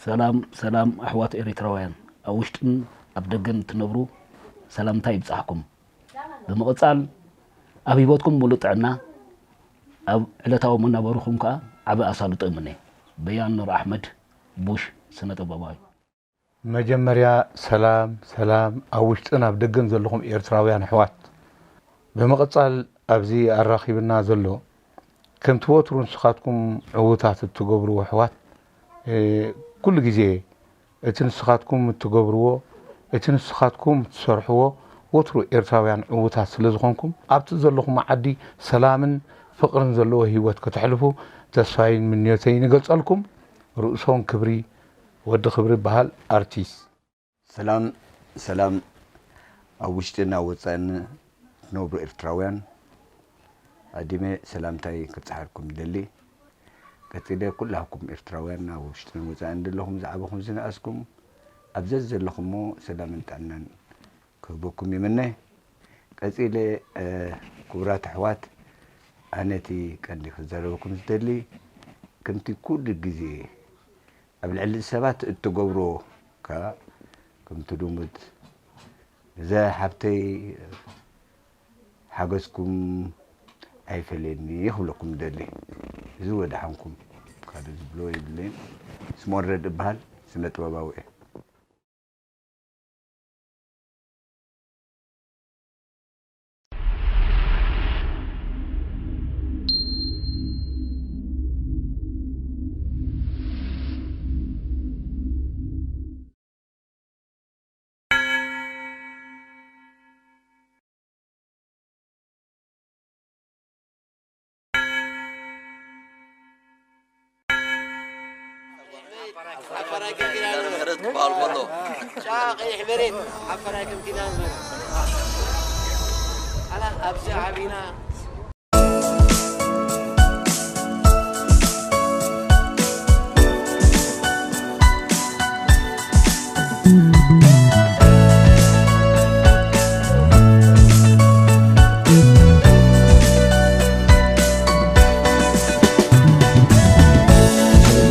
ሰላም ሰላም ኣሕዋት ኤሪትራውያን ኣብ ውሽጥን ኣብ ደገን እትነብሩ ሰላምታ ይብጻሕኩም። ብምቕጻል ኣብ ሂወትኩም ሙሉእ ጥዕና ኣብ ዕለታዊ መናበሩኹም ከኣ ዓቢ ኣሳልጦ ይምነ። በያን ኑር ኣሕመድ ቡሽ ስነ ጥበባዊ። መጀመርያ ሰላም ሰላም ኣብ ውሽጥን ኣብ ደገን ዘለኹም ኤርትራውያን ኣሕዋት። ብምቕጻል ኣብዚ ኣራኺብና ዘሎ ከምቲ ወትሩ ንስኻትኩም ዕዉታት እትገብርዎ ኣሕዋት ኩሉ ግዜ እቲ ንስኻትኩም እትገብርዎ እቲ ንስኻትኩም እትሰርሕዎ ወትሩ ኤርትራውያን ዕዉታት ስለ ዝኾንኩም ኣብቲ ዘለኹም ዓዲ ሰላምን ፍቕርን ዘለዎ ህይወት ከተሕልፉ ተስፋይን ምንዮተይን ይገልጸልኩም። ርእሶም ክብሪ ወዲ ክብሪ በሃል ኣርቲስት። ሰላም ሰላም ኣብ ውሽጥን ኣብ ወጻእን ትነብሩ ኤርትራውያን ኣዲመ ሰላምታይ ክብጽሓልኩም ይደሊ። ቀጺለ ኩላኩም ኤርትራውያን ኣብ ውሽጥን ወጻእን ዘለኹም ዝዓበኹም ዝነኣስኩም ኣብ ዘዘለኹሞ ሰላምን ጥዕናን ክህበኩም ይምነ። ቀጺለ ክቡራት ኣሕዋት ኣነ እቲ ቀንዲ ክዛረበኩም ዝደሊ ከምቲ ኩሉ ግዜ ኣብ ልዕሊ ሰባት እትገብሮ ከኣ ከምቲ ልሙድ እዛ ሓብተይ ሓገዝኩም ኣይፈለየኒ ክብለኩም ደሊ። እዚ ወድሓንኩም ካልእ ዝብሎ የብለይን። ስምኦን ረድ እበሃል፣ ስነ ጥበባዊ እየ። ዓፋራይ ከም ኪዳነ ምሕረት ክበሃል ከሎ። ጫ ቀይሕ መሬት ዓፋራይ ከም ኪዳነ ምሕረት። ኣላ ኣብዚ ዓቢና።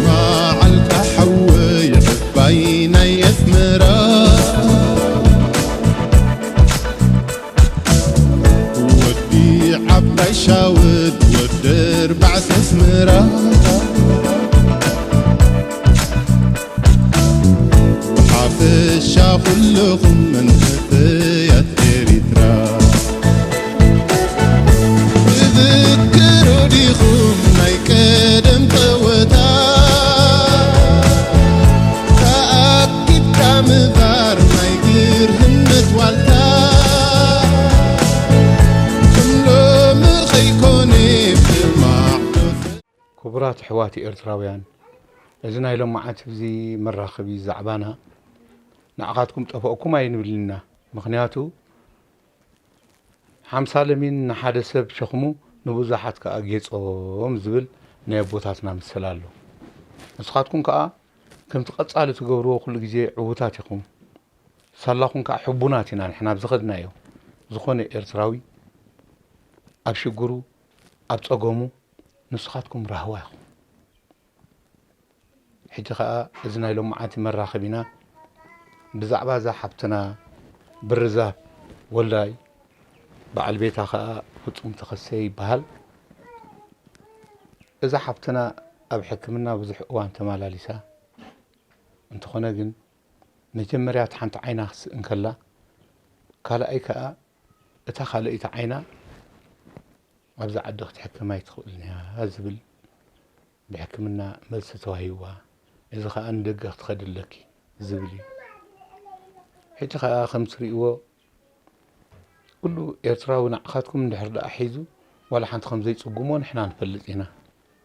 መዓልካ ሓወይ ዕባይ ናይ ኣስመራ ወዲ ዓባይ ሻውል ወዲ ኣርባዕተ ኣስመራ ሓፈሻ ኩልኹም መንእሰያት ኤሪትራ ትዝክሩ ዲኹም ናይ ቀደም ጸወታ ተኣኪብካ ምባር ናይ ግርህነት ዋልታ ከም ሎሚ ከይኮነ ብማዕዶ ክቡራት ኣሕዋት ኤርትራውያን፣ እዚ ናይ ሎማዓንቲ እዚ መራኸቢ ዛዕባና ንዓኻትኩም ጠፈእኩም ኣይንብልንና። ምኽንያቱ ሓምሳ ለሚን ንሓደ ሰብ ሸኽሙ ንብዙሓት ከኣ ጌጾም ዝብል ናይ ኣቦታትና ምስላ ኣሎ። ንስኻትኩም ከኣ ከምቲ ቀጻሊ ትገብርዎ ኩሉ ግዜ ዕዉታት ኢኹም። ሳላኹም ከኣ ሕቡናት ኢና ንሕና ኣብ ዝኸድናዮ። ዝኾነ ኤርትራዊ ኣብ ሽግሩ ኣብ ጸገሙ ንስኻትኩም ራህዋ ኢኹም። ሕጂ ኸኣ እዚ ናይ ሎማዓንቲ መራኸቢና ብዛዕባ እዛ ሓብትና ብርዛፍ ወልዳይ በዓል ቤታ ኸኣ ፍጹም ተኸሰ ይበሃል። እዛ ሓብትና ኣብ ሕክምና ብዙሕ እዋን ተመላሊሳ እንተኾነ ግን መጀመርያ እታ ሓንቲ ዓይና ክትስእ እንከላ ካልኣይ ከኣ እታ ካልኣይቲ ዓይና ኣብዚ ዓዲ ክትሕከም ኣይትኽእልን እያ ዝብል ብሕክምና መልሲ ተዋሂብዋ። እዚ ኸኣ ንደገ ክትኸዲ ኣለኪ ዝብል እዩ። ሕጂ ኸኣ ከም ትርእይዎ ኩሉ ኤርትራዊ ንዓኻትኩም እንድሕር ደኣ ሒዙ ዋላ ሓንቲ ከም ዘይጽጉሞ ንሕና ንፈልጥ ኢና።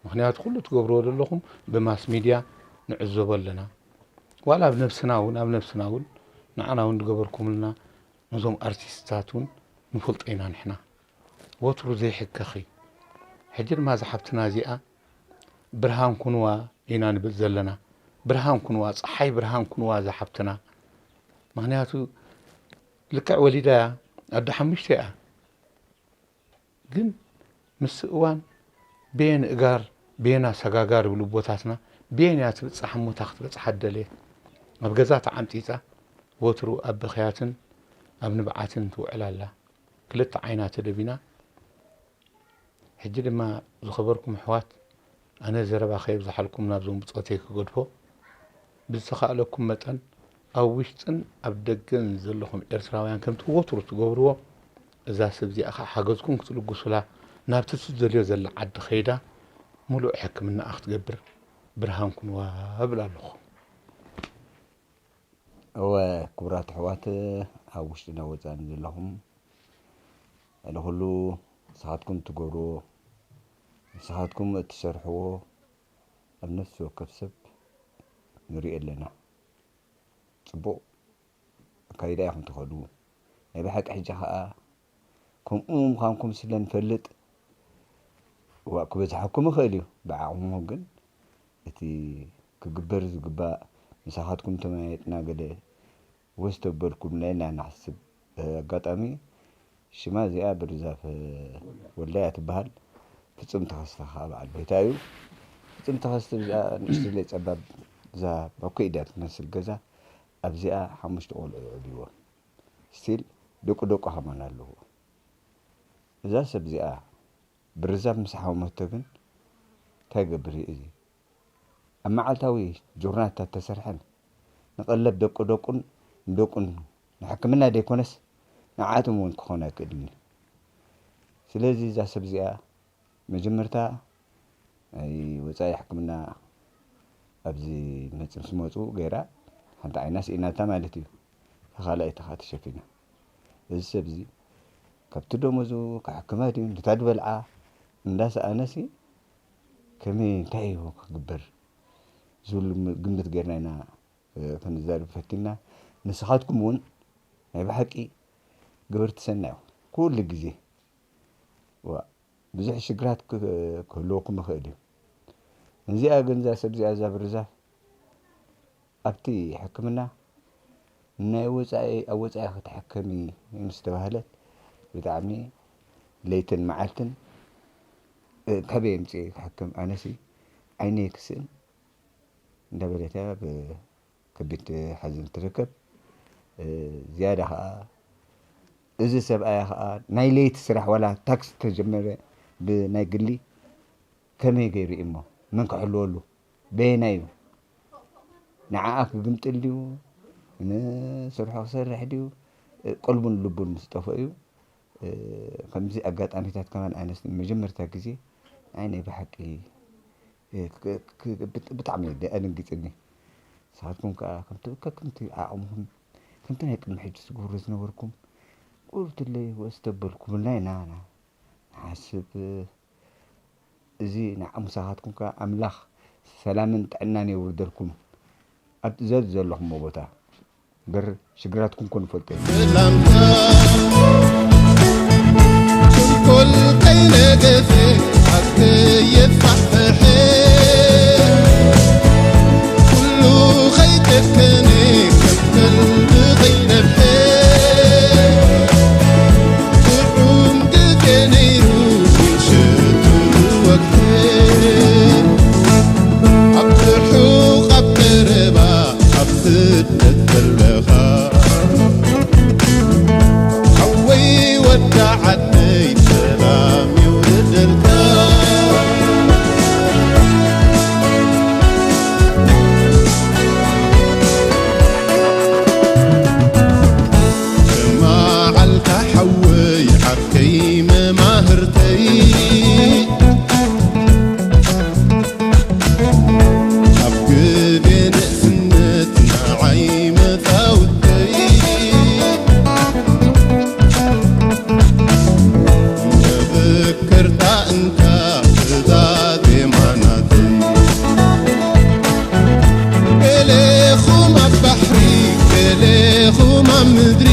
ምኽንያቱ ኩሉ ትገብርዎ ዘለኹም ብማስ ሚድያ ንዕዘቦ ኣለና። ዋላ ኣብ ነብስና እውን ኣብ ነብስና እውን ንዓና እውን ዝገበርኩምልና ነዞም ኣርቲስትታት እውን ንፈልጦ ኢና ንሕና። ወትሩ ዘይሕከኺ። ሕጂ ድማ እዛ ሓብትና እዚኣ ብርሃን ኩንዋ ኢና ንብል ዘለና። ብርሃን ኩንዋ፣ ጸሓይ ብርሃን ኩንዋ እዛ ሓብትና። ምኽንያቱ ልክዕ ወሊዳ እያ፣ ኣደ ሓሙሽተ እያ። ግን ምስ እዋን በየን እጋር በየን ኣሰጋጋር ይብሉ ኣቦታትና፣ ብየን እያ ትብጻሕ እሞ እታ ክትበጽሓ ትደልየ? ኣብ ገዛ ተዓምጺጻ ወትሩ ኣብ ብኽያትን ኣብ ንብዓትን ትውዕል ኣላ። ክልተ ዓይና ተደቢና። ሕጂ ድማ ዝኸበርኩም ኣሕዋት፣ ኣነ ዘረባ ከየብዝሓልኩም ናብዞም ብጾተይ ክገድፎ፣ ብዝተኻእለኩም መጠን ኣብ ውሽጥን ኣብ ደገን ዘለኹም ኤርትራውያን ከምቲ ወትሩ ትገብርዎ፣ እዛ ሰብ እዚኣ ኸዓ ሓገዝኩም ክትልግሱላ ናብቲ ትደልዮ ዘላ ዓዲ ከይዳ ምሉእ ሕክምናኣ ክትገብር ብርሃን ኩንዋ እብል ኣለኹ። እወ፣ ክቡራት ኣሕዋት ኣብ ውሽጥን ኣብ ወጻእን ዘለኹም፣ ልዕሊ ኩሉ ንስኻትኩም እትገብርዎ፣ ንስኻትኩም እትሰርሕዎ ኣብ ነፍሲ ወከፍ ሰብ ንሪኦ ኣለና። ጽቡቕ ኣካይዳ ኢኹም ትኸዱ። ናይ ብሓቂ ሕጂ ኸኣ ከምኡ ምዃንኩም ስለ ንፈልጥ፣ ዋእ ክበዝሓኩም ይኽእል እዩ። ብዓቕምኹም ግን እቲ ክግበር ዝግባእ ምሳኻትኩም ተመያየጥና ገለ ወስ ተበልኩምና ኢልና ንሓስብ። ኣጋጣሚ ሽማ እዚኣ ብርዛፍ ወልዳያ ትበሃል። ፍጹም ተኸስተ ኸዓ በዓል ቤታ እዩ። ፍጹም ተኸስተ እዚኣ ንእሽተለይ ጸባብ እዛ ባኮ ኢዳ ትመስል ገዛ ኣብዚኣ ሓሙሽተ ቆልዑ የዕብይዎ። ስቲል ደቁ ደቁ ከማን ኣለዎ። እዛ ሰብ እዚኣ ብርዛፍ ምስ ሓመቶ ግን እንታይ ይገብር እዩ እዚ? ኣብ መዓልታዊ ጆርናልታት ተሰርሐን ንቐለብ ደቁ ደቁን ንደቁን ንሕክምና ዘይኮነስ ንዓቶም እውን ክኾን ኣይክእልን እዩ። ስለዚ እዛ ሰብ እዚኣ መጀመርታ ናይ ወጻኢ ሕክምና ኣብዚ መጽ-፣ ምስ መጹ ገይራ ሓንቲ ዓይና ስኢናታ ማለት እዩ። እታ ካልኣይቲ ኸኣ ተሸፊና። እዚ ሰብ እዚ ካብቲ ደሞዙ ክሕክማ ድዩ ነታ ዝበልዓ እንዳሰኣነሲ ከመይ እንታይ እዩ ክግበር ዝብሉ ግምት ጌርና ኢና፣ እ፣ ክንዛረብ ፈቲና። ንስኻትኩም እውን ናይ ብሓቂ ገበርቲ ሰናይ ኢኹም። ኩሉ ግዜ ዋ፣ ብዙሕ ሽግራት ክ-፣ ክህልወኩም ይኽእል እዩ። ነዚኣ ግን እዛ ሰብ እዚኣ እዛ ብርዛፍ ኣብቲ ሕክምና ናይ ወጻኢ፣ ኣብ ወጻኢ ክትሕከሚ ምስ ተባህለት ብጣዕሚ ለይትን መዓልትን፣ እ፣ ካበይ ኣምጽኤ ክሕከም? ኣነሲ ዓይነይ ክስእን እንዳበለት እያ ኣብ ከቢድ ሓዘን ትርከብ። እ፣ ዝያዳ ኸኣ እዚ ሰብኣያ ኸኣ ናይ ለይቲ ስራሕ ዋላ ታክሲ ተጀመረ ብናይ ግሊ ከመይ ገይሩ እዩ እሞ መን ክሕልወሉ? በየናይ እዩ? ንዓኣ ክግምጥል ድዩ? ንስርሑ ክሰርሕ ድዩ? እ፣ ቀልቡን ልቡን ምስ ጠፍኦ እዩ። እ፣ ከምዚ ኣጋጣሚታት ከማን ኣነስ ንመጀመርታ ግዜ ኣይ ናይ ብሓቂ፣ እ፣ ክ-፣ ክ-፣ ብጥ-፣ ብጣዕሚ ኣደንጊጽኒ። ንስኻትኩም ከኣ ከምቲ ከከምቲ ዓቕምኹም ከምቲ ናይ ቅድሚ ሕጂ ትገብሩ ዝነበርኩም ቁርብትለይ ወስ ተበልኩምልና ኢና ንሓስብ። እዚ ንዓኹም ምሳኻትኩም ከኣ ኣምላኽ ሰላምን ጥዕናን የውርደልኩም። ኣብ ዘብ ዘለኹምዎ ቦታ እምበር ሽግራትኩም ኮን ፈልጦ እዩ። ሰላምታ ተንኮል ከይነገፈ፣ ሓቂ የፋሕፍሐ። ኩሉ ከይጨከነ፣ ከም ከልቢ ከይነብሐ። ጥዑም ግዜ ነይሩ፣ ምሸቱ ወግሐ። ኣብ ርሑቕ ኣብ ቀረባ፣ ኣብ ስደት ዘለኻ፣ ሓወይ ወዲ ዓደይ ሰላም ይውረደልካ። መዓልካ ሓወይ ዓርከይ መማህርተይ፣ ኣብ ግዜ ንእስነት ንዓይ መጻውተይ፣ መዘከርታ እንታ እዛ ዜማ ናተይ። ገሌኹም ኣብ ባሕሪ፣ ገሌኹም ኣብ ምድሪ፣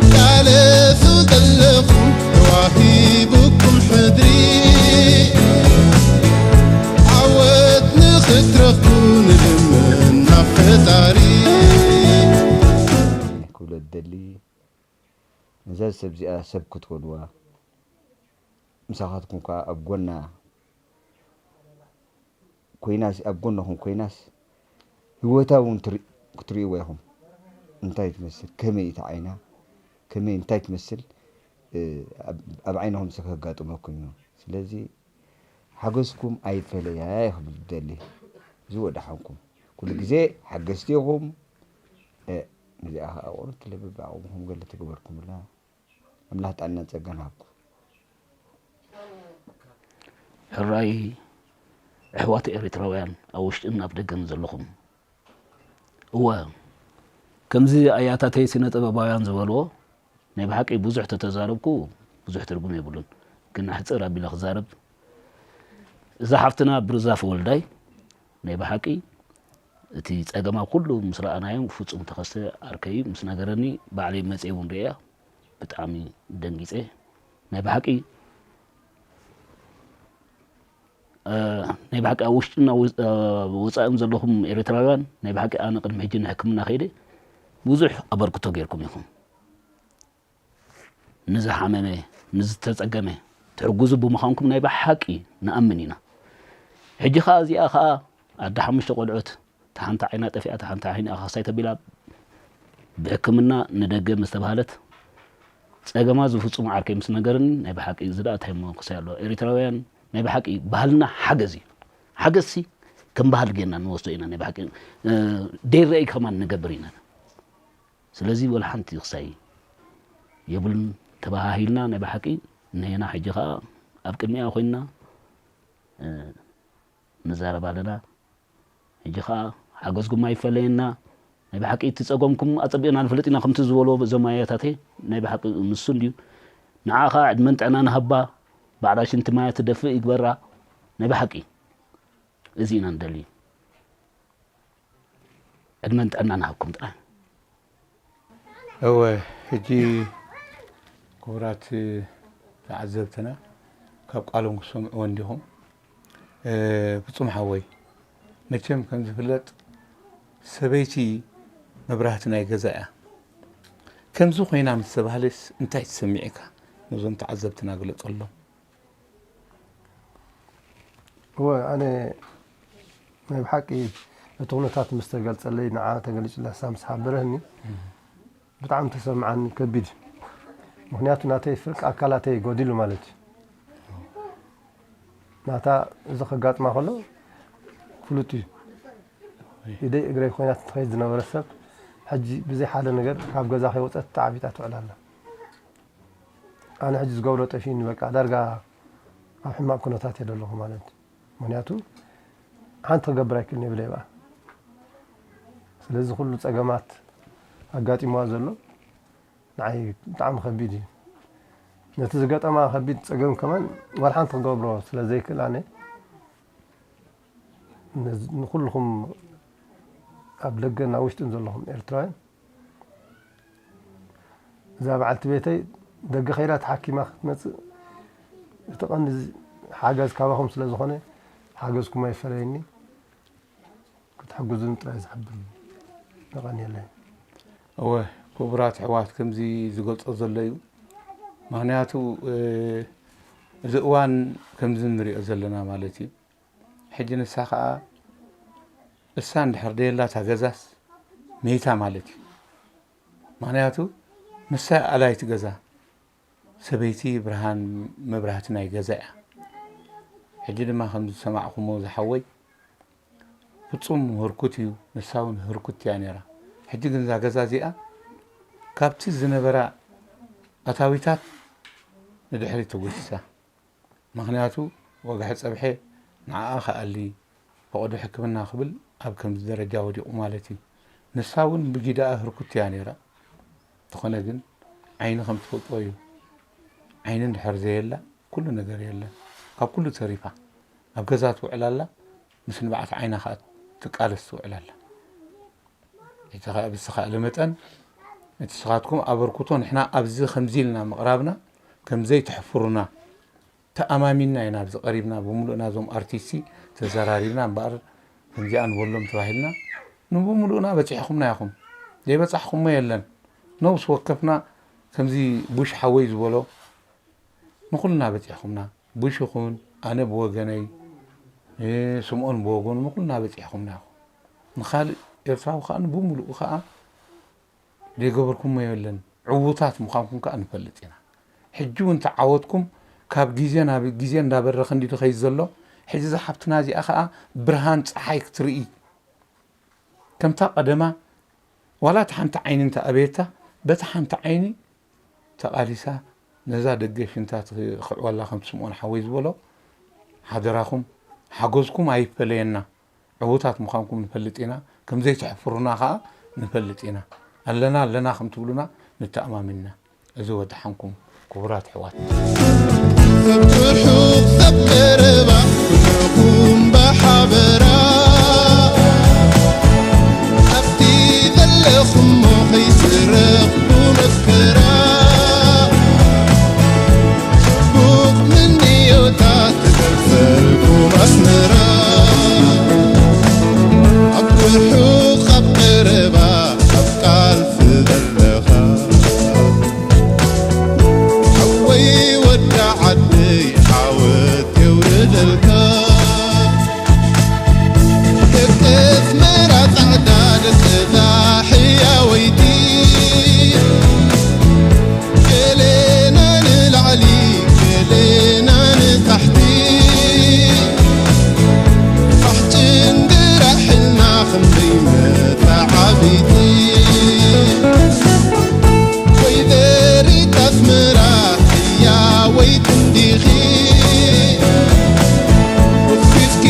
ትቃለሱ ዘለኹም ተዋሂቡኩም ሕድሪ፣ ዓወት ንኽትረኽቡ ንልምን ናብ ፈጣሪ። ክብሎ ዝደሊ፣ ነዛ ሰብ እዚኣ ሰብ ክትኮንዋ፣ ምሳኻትኩም ከኣ ኣብ ጎና ኮይናስ ኣብ ጎንኹም ኮይናስ ህይወታ እውን ክትርእይዎ ኢኹም። እንታይ ትመስል፣ ከመይ እታ ዓይና፣ ከመይ እንታይ ትመስል፣ ኣብ ዓይንኹም ከጋጥመኩም እዩ። ስለዚ ሓገዝኩም ኣይፈለያ እየ ክብል ደሊ። እዚ ወዳሓንኩም ኩሉ ግዜ ሓገዝቲ ኢኹም። እዚኣ ከዓ ቁርት ልቢ ብዓቕምኹም ገለ ተገበርኩምላ። ኣምላኽ ጥዕናን ጸጋን ሃብኩም። ሕራይ ኣሕዋት ኤርትራውያን ኣብ ውሽጥን ኣብ ደገን ዘለኹም፣ እወ ከምዚ ኣያታተይ ስነ ጥበባውያን ዝበልዎ ናይ ብሓቂ ብዙሕ ተተዛረብኩ ብዙሕ ትርጉም የብሉን፣ ግን ኣሕጽር ኣቢለ ክዛረብ እዛ ሓፍትና ብርዛፍ ወልዳይ ናይ ብሓቂ እቲ ጸገማ ኩሉ ምስ ረኣናዮ ፍጹም ተኸስተ ዓርከይ ምስ ነገረኒ ባዕለይ መጽየ እውን ርእያ ብጣዕሚ ደንጊጸ ናይ ብሓቂ ናይ ብሓቂ ኣብ ውሽጥን ወፃእን ዘለኹም ኤርትራውያን ናይ ብሓቂ ኣነ ቅድሚ ሕጂ ንሕክምና ከይደ ብዙሕ ኣበርክቶ ጌርኩም ኢኹም። ንዝሓመመ ንዝተፀገመ ትሕግዙ ብምዃንኩም ናይ ብሓቂ ንኣምን ኢና። ሕጂ ከዓ እዚኣ ከዓ ኣደ ሓሙሽተ ቆልዑት እታ ሓንቲ ዓይና ጠፊኣ እታ ሓንቲ ዓይና ኣኸሳይ ተቢላ ብሕክምና ንደገ ምስ ተባህለት ፀገማ ዝፍፅሙ ዓርከይ ምስ ነገርኒ ናይ ብሓቂ እዚ ደኣ እንታይ እሞ ክሳይ ኣሎ ኤርትራውያን ናይ ብሓቂ ባህልና ሓገዝ እዩ። ሓገዝሲ ከም ባህል ጌርና ንወስዶ ኢና ናይ ብሓቂ ደይረኣይ ከማን ንገብር ኢና። ስለዚ ወላ ሓንቲ ክሳይ የብሉን ተባሃሂልና ናይ ብሓቂ ነየና ሕጂ ከዓ ኣብ ቅድሚኣ ኮይንና ንዛረብ ኣለና። ሕጂ ከዓ ሓገዝኩም ኣይፈለየና። ናይ ብሓቂ እቲ ፀገምኩም ኣፀቢቕና ንፍለጥ ኢና ከምቲ ዝበሎ እዞም ኣያታተይ ናይ ብሓቂ ንሱ እንድዩ። ንዓ ከዓ ዕድመን ጥዕናን ሃባ ባዕላ ሽንቲ ማያ ትደፍእ ይግበራ። ናይ ብሓቂ እዚ ኢና ንደሊ። ዕድመን ጥዕናን ሃብኩም ጥራይ። እወ ሕጂ ክቡራት ተዓዘብትና ካብ ቃሎም ክሰምዕዎ እንዲኹም። ፍጹም ሓወይ መቸም ከም ዝፍለጥ ሰበይቲ መብራህቲ ናይ ገዛ እያ። ከምዚ ኮይና ምስ ተባህለስ እንታይ ተሰሚዕካ? ነዞም ተዓዘብትና ግለጸሎም። እወ ኣነ ናይ ብሓቂ እቲ ኩነታት ምስ ተገልጸለይ ንዓ ተገሊጹላ ንሳ ምስ ሓበረትኒ ብጣዕሚ ተሰምዓኒ ከቢድ ምኽንያቱ ናተይ ፍርቂ ኣካላተይ ጎዲሉ ማለት እዩ ናታ እዚ ከጋጥማ ከሎ ፍሉጥ እዩ ኢደይ እግረይ ኮይና ትኸይድ ዝነበረ ሰብ ሕጂ ብዘይ ሓደ ነገር ካብ ገዛ ከይወፀት ተዓቢጣ ትውዕል ኣላ ኣነ ሕጂ ዝገብሮ ጠፊኡኒ በቃ ዳርጋ ኣብ ሕማቕ ኩነታት እየ ዘለኹ ማለት እዩ ምኽንያቱ ሓንቲ ክገብር ኣይክእልን እየ ብለይ በኣ ስለዚ ኩሉ ፀገማት ኣጋጢምዋ ዘሎ ንዓይ ብጣዕሚ ከቢድ እዩ ነቲ ዝገጠማ ከቢድ ፀገም ከማን ዋላ ሓንቲ ክገብሮ ስለ ዘይክእል ኣነ ንኩልኹም ኣብ ደገን ኣብ ውሽጥን ዘለኹም ኤርትራውያን እዛ በዓልቲ ቤተይ ደገ ከይዳ ተሓኪማ ክትመፅእ እቲ ቀንዲ ሓገዝ ካባኹም ስለ ዝኾነ ሓገዝኩም ኣይፈለየኒ ክትሕግዙን ጥራይ ዝሕብር የቐንየለይ። እወ ክቡራት ኣሕዋት ከምዚ ዝገልጾ ዘሎ እዩ። ምኽንያቱ እዚ እዋን ከምዚ ንሪኦ ዘለና ማለት እዩ። ሕጂ ንሳ ኸኣ እሳ እንድሕር ደየላ እታ ገዛስ መይታ ማለት እዩ። ምኽንያቱ ንሳ ኣላይቲ ገዛ ሰበይቲ ብርሃን መብራህቲ ናይ ገዛ እያ። ሕጂ ድማ ከም ዝሰማዕኹሞ ዝሓወይ ፍጹም ህርኩት እዩ፣ ንሳ እውን ህርኩት እያ ነይራ። ሕጂ ግን እዛ ገዛ እዚኣ ካብቲ ዝነበራ ኣታዊታት ንድሕሪት ተጎሲሳ። ምኽንያቱ ወግሐ ጸብሐ ንዓኣ ክኣሊ ፈቐዶ ሕክምና ክብል ኣብ ከምዚ ደረጃ ወዲቑ ማለት እዩ። ንሳ እውን ብጊደኣ ህርኩት እያ ነይራ። እንተኾነ ግን ዓይኒ ከም ትፈልጥዎ እዩ። ዓይኒ እንድሕር ዘየላ ኩሉ ነገር የለን። ካብ ኩሉ ተሪፋ ኣብ ገዛ ትውዕል ኣላ፣ ምስ ንብዓት ዓይና ከዓ ትቃለስ ትውዕል ኣላ። እቲ ከዓ ብዝተኻእለ መጠን እቲ ስኻትኩም ኣበርክቶ ንሕና ኣብዚ ከምዚ ኢልና ምቕራብና ከም ዘይተሕፍሩና ተኣማሚንና ኢና ኣብዚ ቀሪብና ብምሉእና እዞም ኣርቲስቲ ተዘራሪብና እምበኣር ከምዚኣ ንበሎም ተባሂልና ንብምሉእና በፂሕኹምና ኢኹም ዘይበፃሕኹሞ የለን ነብስ ወከፍና ከምዚ ቡሽ ሓወይ ዝበሎ ንኹልና በፂሕኹምና ቡሽ ይኹን ኣነ ብወገነይ ስምኦን ብወገኑ ንኩልና በፂሕኹምና ኢኹም። ንኻልእ ኤርትራዊ ከዓ ብሙሉኡ ከዓ ዘይገበርኩሞ የለን። ዕዉታት ምዃንኩም ከዓ ንፈልጥ ኢና። ሕጂ እውን ተዓወትኩም ካብ ግዜ ናብ ግዜ እንዳበረኸ እንዲ ዝኸይድ ዘሎ። ሕጂ እዛ ሓብትና እዚኣ ከዓ ብርሃን ፀሓይ ክትርኢ ከምታ ቀደማ ዋላ እቲ ሓንቲ ዓይኒ እንተ ኣበየታ በቲ ሓንቲ ዓይኒ ተቓሊሳ ነዛ ደገ ሽንታ ትኽዕወላ ከምቲ ስምኦን ሓወይ ዝበሎ ሓደራኹም ሓገዝኩም ኣይፈለየና። ዕዉታት ምዃንኩም ንፈልጥ ኢና። ከም ዘይተሕፍሩና ኸኣ ንፈልጥ ኢና። ኣለና ኣለና ከም ትብሉና ንተኣማመን ኢና። እዚ ወድሓንኩም ክቡራት ኣሕዋት። ብርሑቕ ኣብ ቀረባ ኩልኹም ብሓበራ ኣብቲ ዘለኹሞ ከይትረኽቡ መከራ ጽቡቕ ምንዮታት ትገልጸልኩም ኣስመራ ኣብ ርሑቕ ኣብ ቀረባ ኣብ ቃል ዘለኻ ሓወይ ወዲ ዓደይ ዓወት የውርደልካ ደቂ ኣስመራ ጻዕዳ ደቂ ዛሕያወይቲ ገሌና ንላዕሊ ገሌና ንታሕቲ ፋሕ ጭንድራሕልና ክንደይ መተዓቢቲ ወይዘሪት ኣስመራ ህያወይቲ እንዲኺ ውፊፍኪ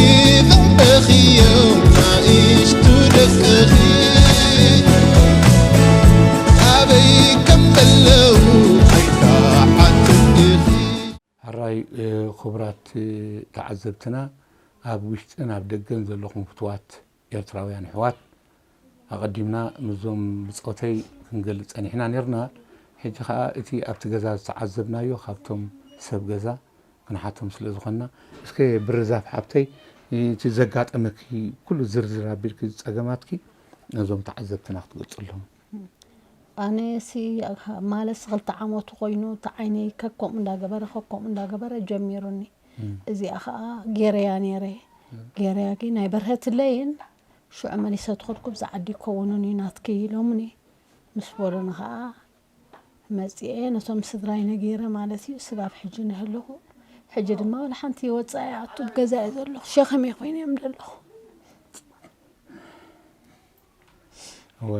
ዘዕበኽዮም ናእሽቱ ደቅኺ ኣበይ ከም ዘለዉ ኣይተሓትን ዲኺ። ሕራይ ክቡራት ተዓዘብትና ኣብ ውሽጥን ኣብ ደገን ዘለኹም ፍትዋት ኤርትራውያን ኣሕዋት ኣቐዲምና ምስዞም ብጾተይ ክንገልጽ ጸኒሕና ኔርና። ሕጂ ኸኣ እቲ ኣብቲ ገዛ ዝተዓዘብናዮ ካብቶም ሰብ ገዛ ክንሓቶም ስለ ዝኾንና እስከ ብርዛፍ ሓብተይ እቲ ዘጋጠመኪ ኩሉ ዝርዝር ኣቢልኪ ጸገማትኪ ነዞም ተዓዘብትና ክትገልጽሎም። ኣነ ሲ ማለስ ክልተ ዓመቱ ኮይኑ እቲ ዓይነይ ከከምኡ እንዳገበረ ከከምኡ እንዳገበረ ጀሚሩኒ። እዚኣ ከዓ ጌረያ ነይረ። ጌረያ ግን ናይ በርሀትለይን ሽዑ መሊሰ ትኸድኩ ብዛ ዓዲ ይከውኑን እዩ ናትኪ ኢሎምኒ ምስ በሉኒ ከዓ መፂኤ ነቶም ስድራይ ነጊረ ማለት እዩ። ስጋብ ሕጂ ነህለኹ ሕጂ ድማ ወላ ሓንቲ ወፃኢ ኣቱ ገዛ እየ ዘለኹ ሸኸም እየ ኮይነ እዮም ዘለኹ። እወ፣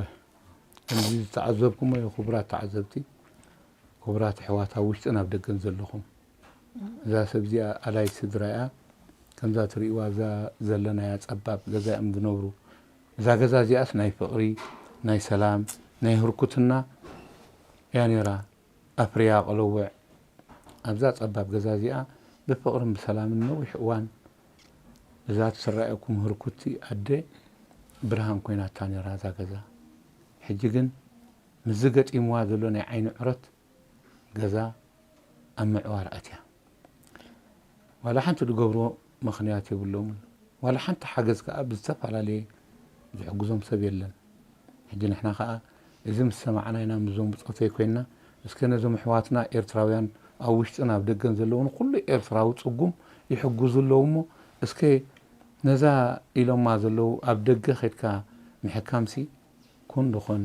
ከምዚ ዝተዓዘብኩሞ እዩ። ክቡራት ተዓዘብቲ፣ ክቡራት ኣሕዋት ኣብ ውሽጥን ኣብ ደገን ዘለኹም፣ እዛ ሰብ እዚኣ ኣላይት ስድራ እያ። ከምዛ ትርእይዋ እዛ ዘለናያ ጸባብ ገዛ እዮም ዝነብሩ። እዛ ገዛ እዚኣስ ናይ ፍቕሪ፣ ናይ ሰላም፣ ናይ ህርኩትና እያ ነይራ። ኣፍርያ ቅልውዕ ኣብዛ ጸባብ ገዛ እዚኣ ብፍቕርን ብሰላምን ነዊሕ እዋን እዛ ትስረኣየኩም ህርኩቲ ኣደ ብርሃን ኮይናታ ነይራ እዛ ገዛ። ሕጂ ግን ምስዚ ገጢምዋ ዘሎ ናይ ዓይኒ ዑረት ገዛ ኣብ ምዕዋር ኣትያ። ዋላ ሓንቲ ዝገብርዎ ምኽንያት የብሎምን። ዋላ ሓንቲ ሓገዝ ከኣ ብዝተፈላለየ ዝሕግዞም ሰብ የለን። ሕጂ ንሕና ከኣ እዚ ምስ ሰማዕና ኢና ምስዞም ብጾተይ ኮይንና እስከ ነዞም ኣሕዋትና ኤርትራውያን ኣብ ውሽጥን ኣብ ደገን ዘለዉ ንኹሉ ኤርትራዊ ጽጉም ይሕግዙ ኣለዉ እሞ እስከ ነዛ ኢሎማ ዘለዉ ኣብ ደገ ከድካ ምሕካምሲ ኩን ድኾን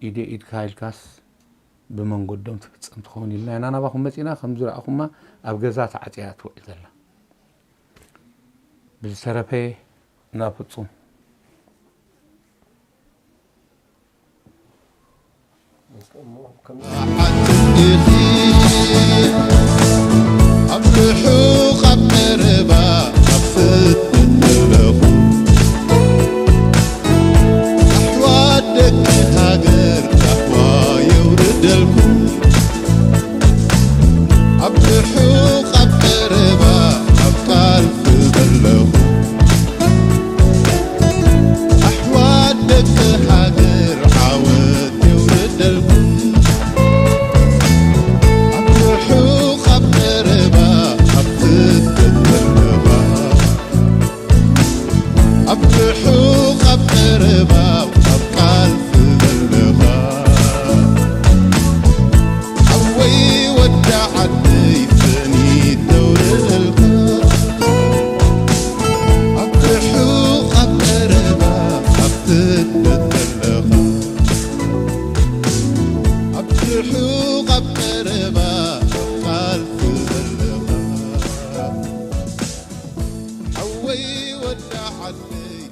ኢደ ኢድካ ኢልካስ ብመንገዶም ትፍጸም ትኸውን ኢልና ኢና ናባኹም መጺና። ከም ዝረኣኹማ ኣብ ገዛ ተዓጽያ እያ ትውዕል ዘላ። ብዝተረፈ ናብ ፍጹም። ኣብ ርሑቕ ኣብ ቀረባ ኣብ ስደት ዘለኹም ኣሕዋት ደቂ ሃገር ራህዋ የውርደልኩም። ኣብ ርሑቕ ኣብ ቀረባ ኣብ ቃልሲ ዘለኹም ኣሕዋት ደቂ ሃገር ዓወት የውርደልኩም። ኣብ ርሑቕ ኣብ ቀረባ ኣብ ስደት ዘለኻ ኣብ ርሑቕ ኣብ ቀረባ ኣብ ቃልሲ ዘለኻ ሓወይ ወዲ ዓደይ ሰኒት ተውርደልካ። ዓደይ